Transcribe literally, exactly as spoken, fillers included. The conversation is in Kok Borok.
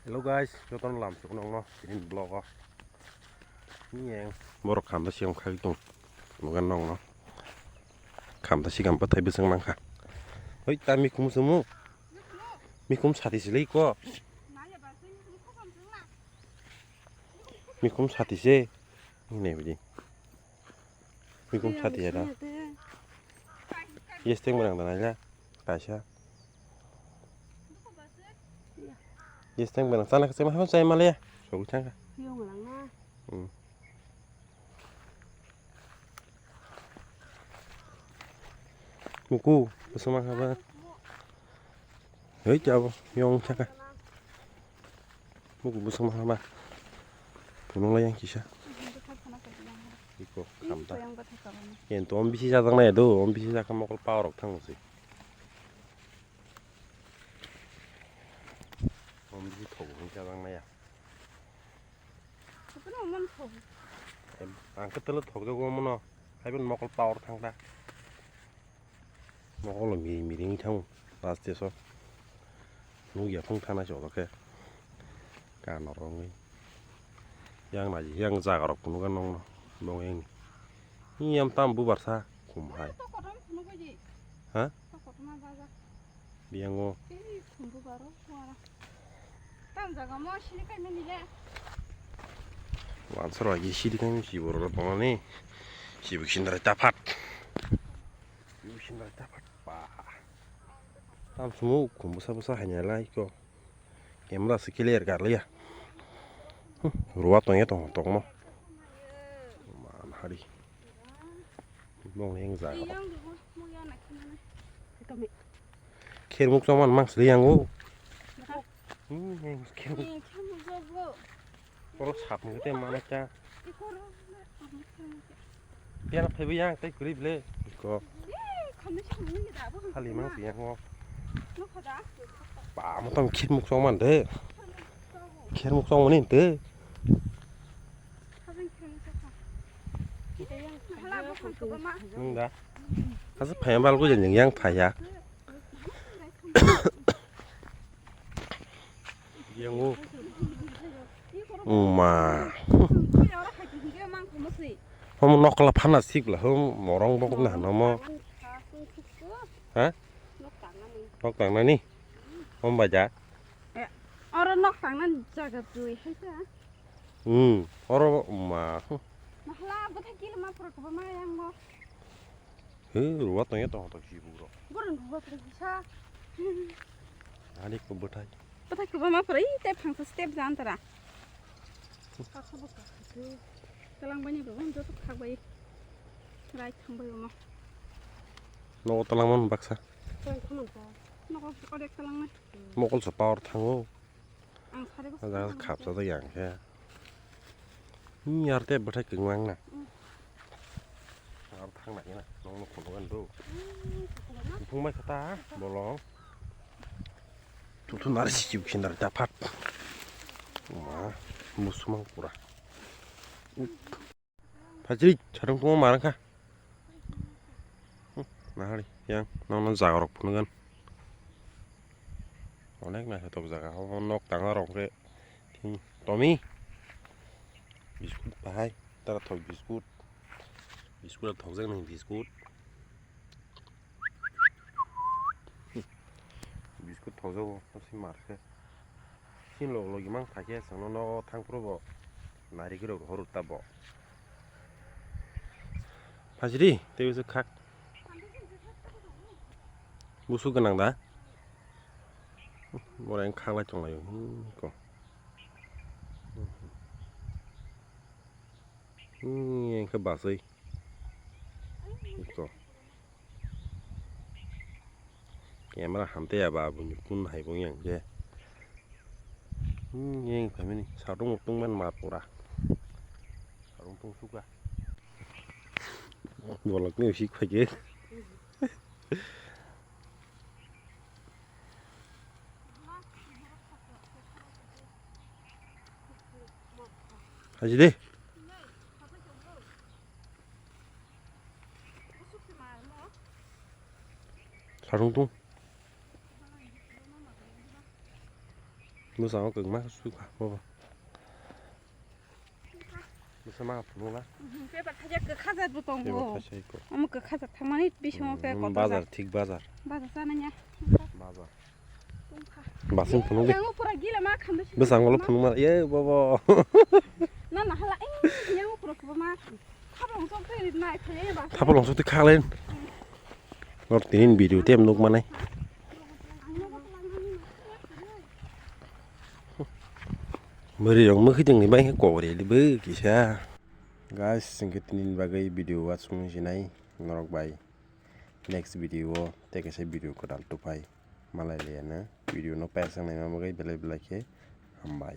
Hello guys, jotono lam sukno nokno tini vlog o. Niyeng borok khamda sikam khagwi tong. Nugan nokno. Khamda sikam bwthai bwswk nangkha. Hoi ta mikhum sumu. Mikhum sati silai ko. Mikhum sati se. Hinai bidi. Mikhum sati ya da. Yes teng berang da naila. Kaisa. Yes teng berang sana kasa mah saya malah ya. Sogo changka. Hmm. Muku, bersama apa? Hei, jabo, yang chaka. Muku bersama apa? Tunung lah yang kisah. Iko, kamta. Yang tu om bisi jatang na ya do, om bisi jatang mokol power rok thang sih. Om bisi thok hwn jatang na ya. Ang khe tele thok jago mono. Hai ben mokol power thang ta. Mokol miri miri wng thang. Last so. Nugya phung thana se odo khe. Ka norok wngwi. Yang naji yang jaga rok phunukha nokno. Bong yang. Ni yam tam bubar sa khum hai. Ha? Biyango. Tam jaga mo sini kai mani le. Wansar wagi sidi kai si borok tongnani. Sibuk sindar taphat. Sibuk sindar taphat. Ba. Tam sumo khum bwsa bwsa hainalai ko. Camera se clear garliya. Ruwa tongya tong tongmo. Man hari. Bong yang jaga. Khermuk chongman mang sli yango. Hmm, yang khermuk. Oro sap nung te mana cha. Piano phaibo yang tai kwrwi ble. Ko. Khali mang si yango. Ba mo tam khermuk chongman de. Khermuk chongmani de. Nung da. Asa phaya bal ko jeng yang phaya. Yang o. Uma. Hom nokla phana sikla hom morong bok na hano mo. Ha? Nok tangnani. Hom baja. Oro nok tangnani jaga twi hai ta. Hmm, oro ma. Mahla bwthai kilo ma phura kuba ma yang mo. He, ruwa tongya tong tong si buro. Buro ruwa tong sa. Ani ko bwthai. Bwthai kuba ma phura i te phangsa step jan tara. Kakha bo kakha. Talang bani bo joto khak bai. Rai thang bai mo. Nogo talang man baksa. Talang thang man ta. Nogo odek talang na. Mokol sa power thango. Ang sari ko. Ada khapsa da yang khe. Ni yar te bwthai kwngwang na. Ar thang na ina nong no khono gan do. Phung mai khata bolong. Tutu nari si chiu khindar ta phat. Ma musumang pura. Phajri, charung tungma marang kha. Hmm, nahari, yang, nang nang jaga rok phunukgan. Onek naithotok jaga, obo nok tangna rok khe, thing, tomi. Biskut bahai, tara thok biskut. Biskut thokjak nang biskut. Biskut thokjago, topsi mar khe. Sin log logi mang thakhe, chwngno nogo thang phuru bo narikri rok rohor ta bo. Phajri, tei usu khak. Busu gwnang da? Boreng khaklai tonglaio, hmm, ko. Hmm, engkhe basui. Ko. Camera hamtaiya ba, buini kun hai bo yang khe. Hmm, yang phaimani, satung mutung man ma pura. Satung tung suka. Bolok ni usik phai khe. Haji de. Sarung tung. Bwskango kwkma sukha bobo. Bwsa ma phunukla. Mhm, paper khaijak kwkhajak bo tongo. Paper khaijak ko. Omo kwkhajak thangmani bisingo khe kotor bazar jak. Thik bazar. Bazar sananya. Bazar. Tongkha. Basing phunukdi. Yang pura gila ma khamda si. Bwskango phunukma. Ye bobo. Na na hala, eh, yang pura khaba ma. Khaba longsok twi rit nai, thai ba. Khaba longsok twi khaklen. Nor tinin video tem nuk manai. Bwrwi rok mwkhwi tongni bai khe kok rili bo kisa. Guys, hwnkhe tinin bagwi video wasung sinai norok bai. Next video o tei kaisa video kwtal tuphai. Malai liyano video no paisang naima bagwi belai belai khe hambai.